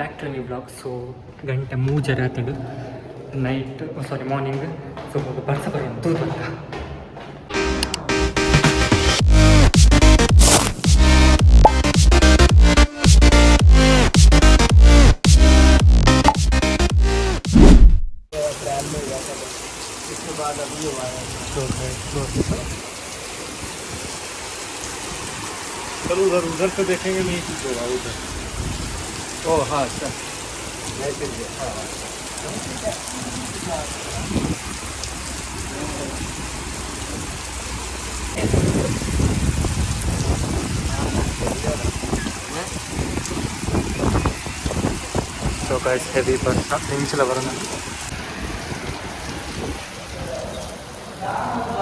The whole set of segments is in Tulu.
Back to new vlog. So ಗಂಟೆ ಮೂಜರೆ ಆತುಂಡು ನೈಟ್, ಸಾರಿ ಮಾರ್ನಿಂಗ್. ಸೊ ಬರ್ಸ ಬರೋಣ ತೂದು ಅಂತ. इसके बाद अभी हुआ है। चलो उधर, उधर से देखेंगे, नहीं कुछ होगा उधर। ओ हाँ, अच्छा ऐसे ही है, हाँ हाँ। ಸೊ ಗೈಸ್, ಹೆವಿ ಬರ್ಸ, ನಿಮಿಷಲ ಬರೋಣ.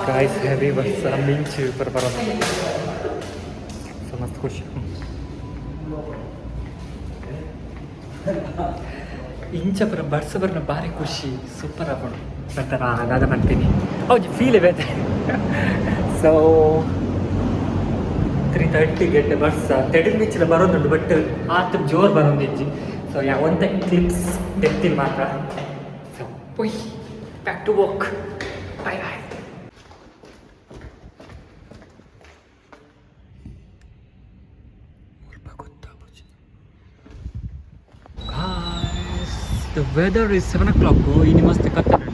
ಗೈಸ್, ಹೆವಿ ಬರ್ಸ, ಮಿಂಚು ಪರ ಬರೋಣ. ಸೊ ಮಸ್ತ್ ಖುಷಿ. ಇಂಚ ಪರ ಬರ್ಸ ಬರ್ನ ಬಾರಿ ಖುಷಿ, ಸೂಪರ್ ಆಪುಂಡು. ಬರ್ತಾರ ದಾದ ಮಾಡ್ತೀನಿ, ಹೌದು, ಫೀಲ್ ಬೇತೆ. ಸೊ 3:30 ಗೆಡ್ಡೆ ಬರ್ಸ ತೆಡಿಲ್ ಮಿಂಚಿನ ಬರೋದುಂಟು, ಬಟ್ ಆತ ಜೋರು ಬರೋದಿಜ್ಜಿ. ಸೊ ಯಾ ಒಂತೆ ಕ್ಲಿಪ್ಸ್ ತೆತ್ತೀನಿ ಮಾತ್ರ. ಸೊ ಪೊಯ್, back to work, bye bye. Guys, the weather is 7 o'clock. ಇನಿ ಮಸ್ತ್ ಕತ್ತಲೆ.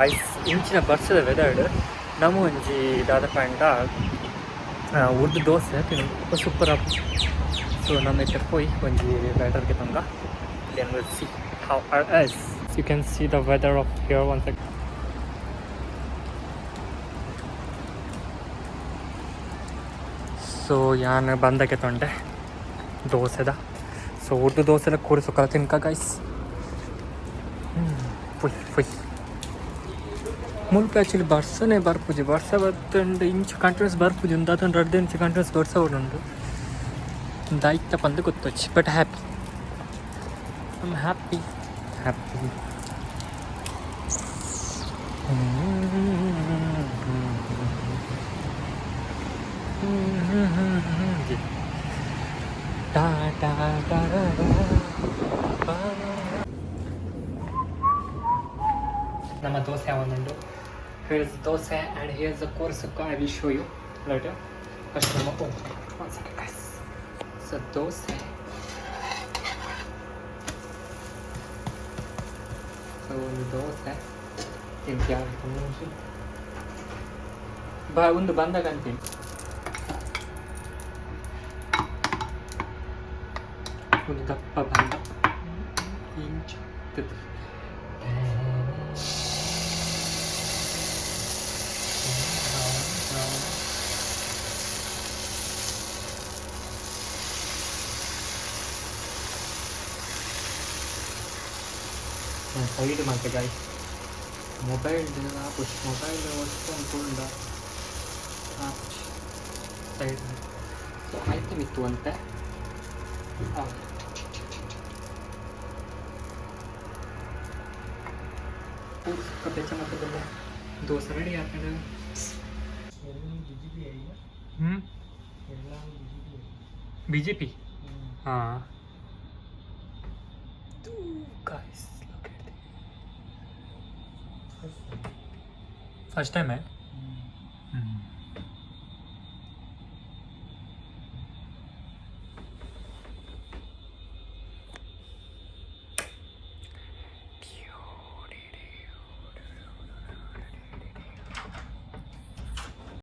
ಐಸ್ ಇಂಚಿನ ಬರ್ಸದ ವೆದರ್ಡ್ ನಮ ಒಂಜಿ ದಾದ ಪಂಡ ಉರ್ದು ದೋಸೆ ತಿನ್ನು ಸೂಪರ್ ಆಪ್. ಸೊ ನಮ್ಮ ಇತ್ತೆ ಪೋಯ್ ಒಂಜಿ ಬ್ಯಾಟರ್ಗೆ ತಂಗ. Then we'll see how are us. You can see the weather of here once again. So ಯಾನ್ ಬಂದಕ್ಕೆ ತೊಂಡೆ ದೋಸೆದ. ಸೊ ಉರ್ದು ದೋಸೆಲ ಕೂರಿ ಸುಕ್ಕಲ ತಿನ್ಕ ಗೈಸ್. ಫುಲ್ ಫುಲ್ ಮುಲ್ಪ ಆ್ಯಕ್ಚುಲಿ ಬರ್ಸನೇ ಬರ್ಪುಜಿ. ಬರ್ಸ ಬತ್ತುಂಡು ಇಂಚ ಕಂಟಿನ್ಯೂಸ್ ಬರ್ಪುಜಿ. ಒಂದು ಅದೊಂದು ರಡ್ದು ಇಂಚ ಕಂಟಿನ್ಯೂಸ್ ಬರ್ಸ ಉಂಡು. ದಾಯ್ತ ಪಂದ್ ಗೊತ್ತೊಚ್ಚಿ, but happy, I'm happy, happy. ಟಾ ಟಾ ಟಾ ರಾ. ನಮ್ಮ dosa ಒಂದುಂಡು. Here's dosa and here's the ಕೋರಿ sukka. I will show you later. First ನಮ್ಮ, oh, one second, guys. So dosa, so ಒಂದು ದೋಸೆ ತಿಂತೀಯ? ಒಂದು ನಿಮಿಷ ಬಾ, ಒಂದು ಬಂದಾಗ ಅಂತೀನಿ. ಒಂದು ದಪ್ಪ ಬಂದ ಇಂಚು. ಸೈಡ್ ಮತ್ತೆ ಗಾಯ್ಸ್, ಮೊಬೈಲ್ ಪುಷ್ ಮೊಬೈಲ್ ಒತ್ಕೊಂಡು ಸೈಡ್. ಸೊ ಆಯ್ತು ಮಿತ್ತು ಅಂತೆ. ಹೌದು, ಬೆಚ್ಚ ಮತ್ತೆ ದೋಸೆ ರೆಡಿ ಆಗ್ತದೆ. ಹ್ಞೂ, ಬಿಜೆಪಿ. ಹಾಂ guys, look at this. First time, eh?